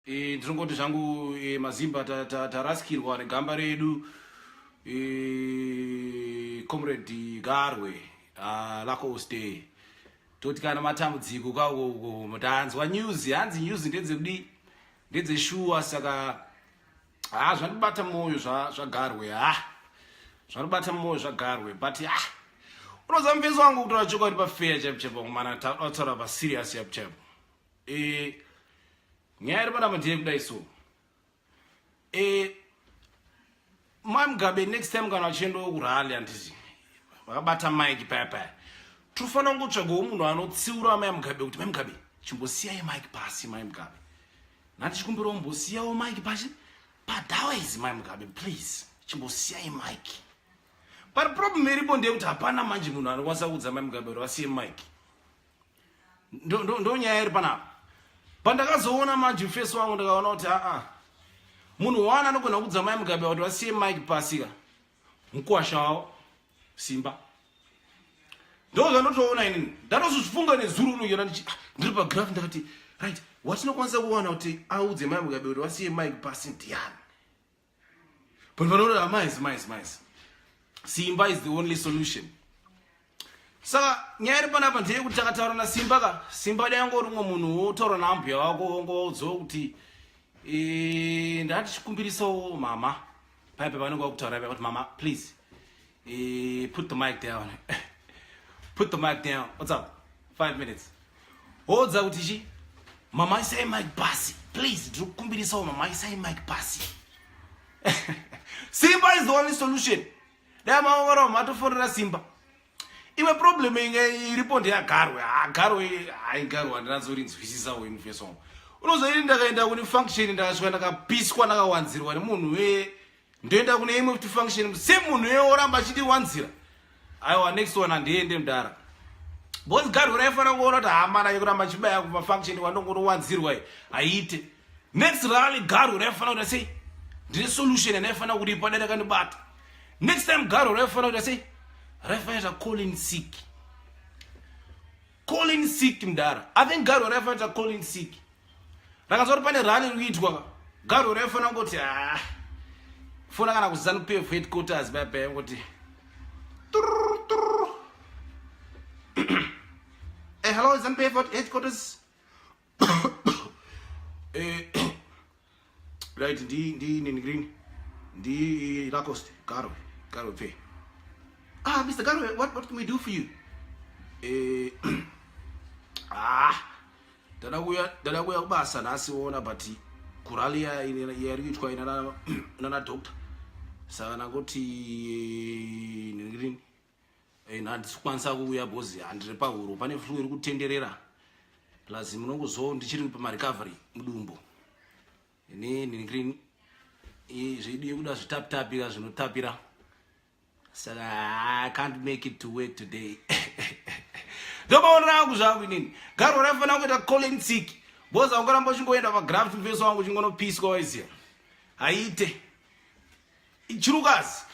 E, ndinongoti zvangu e, mazimba tarasikirwa ta, ta negamba redu e, comrade Garwe Lacoste. Toti kana matambudziko kauko tanzwa news, hanzi news ndedzekudii, ndedzeshuwa. Saka ha, zvandibata mwoyo zvaGarwe, ha, zvandibata mwoyo zvaGarwe. But ha, unoziva mufesi wangu, kutora chokwadi pafair chaipo chaipo, mana tautaura paserious chaipo chaipo, nyaya iri panapa ndeye kudai. So Mai Mugabe, next time kana vachiendawo kurally, handiti vakabata mic paya paya, tofanira kungotsvagawo munhu anotsiura Mai Mugabe kuti, "Mai Mugabe, chimbosiyai mic pasi. Mai Mugabe, nhati chikumbirawo mbosiyawo mic pasi padawaizi. Mai Mugabe, please, chimbosiyai mic." But problem iripo ndeyekuti hapana manje munhu anokwanisa kuudza Mai Mugabe kuti vasiye mic. Ndo nyaya iri panapa. Pandakazoona manje face wangu, ndakaona kuti aa, munhu wana anogona kuudza Mai Mugabe kuti vasiye mic pasika mukwasha wavo Simba. Ndo zvandotoona inini. Ndatozozvifunga nezuro unoyona ndiri pagraph, ndakati, right, watinokwanisa kuwana kuti audze Mai Mugabe kuti vasiye mic pasi ndiani? But vanoona mais mais mais Simba is the only solution. Saka nyaya iri panapa ndeyekuti takataura naSimba ka, Simba dai angori umwe munhu wotaura naambuya wako, wongoudzawo kuti ndati chikumbirisawo mama paipa vanenge vakutaura paya kuti, "Mama, please, put the mic down, put the mic down. What's up? 5 minutes." Wodza kuti chi, "Mama, isai mic pasi, please, ndiri kukumbirisawo mama, isai mic pasi." Simba is the only solution. Dai maongorora, matofonera Simba. Imwe problem inge iripo ndeyaGarwe. Garwe, hai, Garwe handinatsorinzwisisa wenufeso wangu. Unozoini ndakaenda kune function, ndakasvika ndakapiswa, ndakawanzirwa nemunhu we. Ndoenda kune imwe futi function, semunhu iye oramba achindiwanzira. Aiwa, next one handiende, mudara, because Garwe raifanira kuona kuti hamana yekuramba achibaya kumafunction wandongonowanzirwa haiite. Next rally Garwe raifanira kuita sei? Ndine solution yandaifanira kuripa dai rakandibata. Next time Garwe raifanira kuita sei? Raifanira kuita calling sick, calling sick, mudara. I think Garwe raifanira kuita calling sick. Rakanzwa kuti pane rally iri kuitwa, Garwe raifanira kungoti, ah, fona kana kuZANU PF headquarters paya paya, ngoti turr, turr. "Hey, hello, ZANU PF headquarters." Right, ndi nini green, ndi Lacoste, Garwe, Garwe pay. "Ah, Mr. Garwe, what can we do for you?" "Ah, ndada kuuya kubasa nhasi ona, but kurally yari kuitwa inana doctor, saka ndangoti nini, handisi kukwanisa kuuya because handiri pahuro, pane flu iri kutenderera, plus munongozivawo ndichiri pamarecovery mudumbu nenhingirini zvedu yekuda zvitapitapira zvinotapira, saka I can't make it to work today." Ndomaonera angu zvangu inini, Garwe raifanira kuita calling sick, because aungaramba uchingoenda pagraft mufeso wangu uchingonopiswa, waiziva, haite chirukazi.